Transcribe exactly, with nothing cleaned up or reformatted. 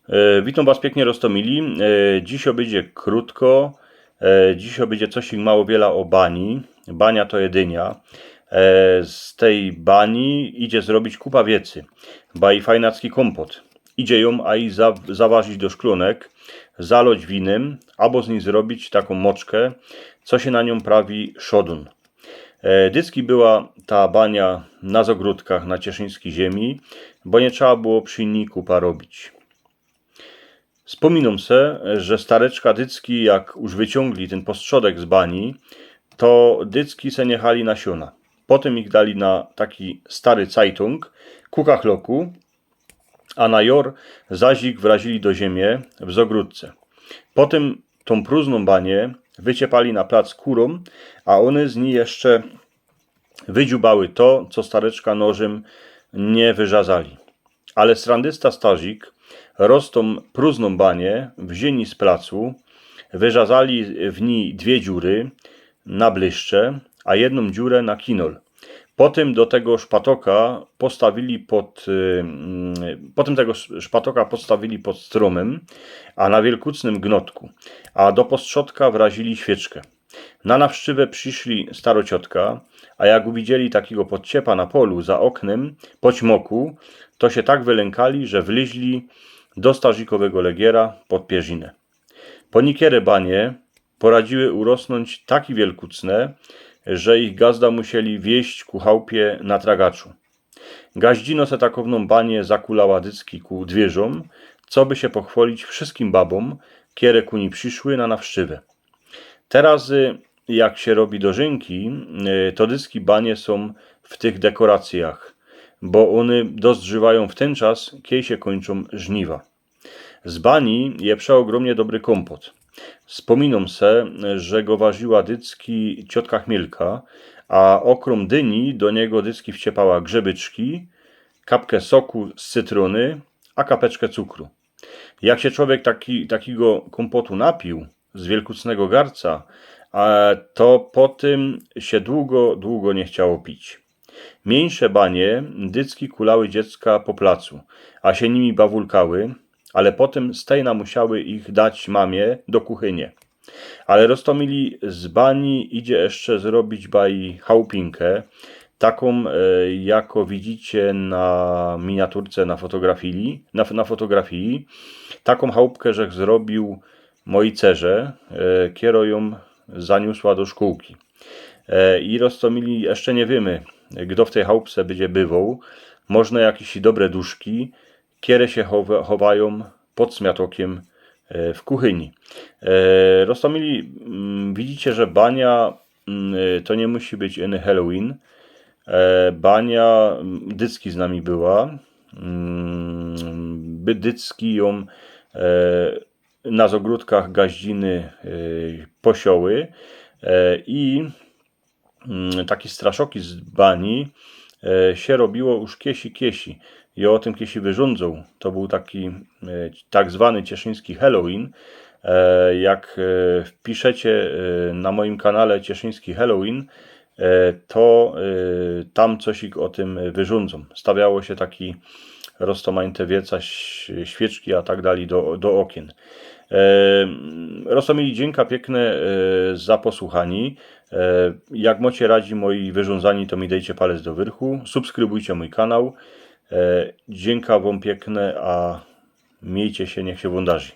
E, witōm was piyknie, roztōmili. E, dzisiej bydzie krōtko. E, dzisiej bydzie coś mało wiela ô bani. Bania to jedynia. E, z tyj bani idzie zrobić kupa wiecy. Baj fajnacki kōmpot. Idzie jōm aj za-, zawarzić do szklōnek, zaloć winym, abo z nij zrobić takõ moczkã, co sie na niōm prawi szodōn. E, dycki była ta bania na zogródkach na cieszyńskij ziemi, bo niy trzeba było przi nij kupa robić. Spōminōm se, że stareczka dycki, jak już wyciōngli tyn postrzodek z bani, to dycki se niechali na siōna. Potym ich dali na taki stary cajtōng, ku kachloku, a na jor zaś ich wrazili do ziymie w zogródce. Potym tōm prōznōm baniã wyciepali na plac kurōm, a ône z nij jeszcze wydziubały to, co stareczka nożym niy wyrzazali. Ale strandysta starzik roz tōm prōznōm baniã wziyni z placu, wyrzazali w nij dwie dziury na blyszcze, a jednōm dziurã na kinol. Potym do tego szpatoka postawili pod, y, mm, potym tego sz-, szpatoka podstawili pod strōmym, a na wielkucnym gnotku, a do postrzodka wrazili świyczkã. Na nawszczywã prziszli starociotka, a jak uwidzieli takigo podciepa na polu za ôknym, po ćmoku, to sie tak wylynkali, że wlyźli do starzikowego legiera pod pierzinã. Ponikiere banie poradziły urosnōńć taki wielkucne, że ich gazda musieli wieźć ku chałpie na tragaczu. Gaździno se takownōm baniã zakulała dycki ku dwiyrzōm, coby sie pochwolić wszyskim babōm, kiere ku nij prziszły na nawszczywã. Te razy, jak sie robi dożynki, y, to dycki banie sōm w tych dekoracyjach, bo ône dozdrzywajōm w tyn czas, kiej sie kōńczōm żniwa. Z bani je przeôgrōmnie dobry kōmpot. Spōminōm se, że go warziła dycki ciotka Chmielka, a ôkrōm dyni do niego dycki wciepała grzybyczki, kapkã soku z cytrōny, a kapeczkã cukru. Jak sie człowiek taki, takigo kōmpotu napiōł z wielkucnego garca, a to potym sie dugo, dugo niy chciało pić. Miyńsze banie dycki kulały dziecka po placu, a sie nimi bawulkały, ale potym stejna musiały ich dać mamie do kuchynie. Ale roztōmili, z bani idzie jeszcze zrobić baj chałpinkã, takōm, e, jako widzicie na miniaturce na fotografii, na f-, na fotografii. Takōm chałpkã żech zrobiōł mojij cerze, e, kierŏ jōm zaniōsła do szkōłki. E, i roztōmili, jeszcze niy wiymy, gdo w tyj chałpce bydzie bywoł. Możne jakiś dobre duszki, kiere sie chowa-, chowajōm pod smiatokym, e, w kuchyni. E, roztōmili, mm, widzicie, że bania, mm, e, to niy musi być iny Halloween. E, bania, mm, dycki z nami była. Mm, by dycki jōm, e, na zogródkach gaździny, e, posioły, e, i, mm, taki straszoki z bani, e, sie robiło już kiesi, kiesi. I ô tym kiesi wyrządzōł. To bōł taki, e, tak zwany cieszyński Halloween. E, jak, e, wpiszecie, e, na mojim kanale cieszyński Halloween, e, to, e, tam cosik ô tym wyrządzōm. Stawiało sie taki roztōmajte wieca, ś-, świyczki, a tak dalij do, do ôkien. E, roztōmili, dziynka piykne, e, za posłuchanie. E, jak mocie radzi mojij wyrządzanie, to mi dejcie palec do wyrchu. Subskrybujcie mōj kanał. E, dziynka wōm piykne, a miejcie sie, niych sie wōm darzi.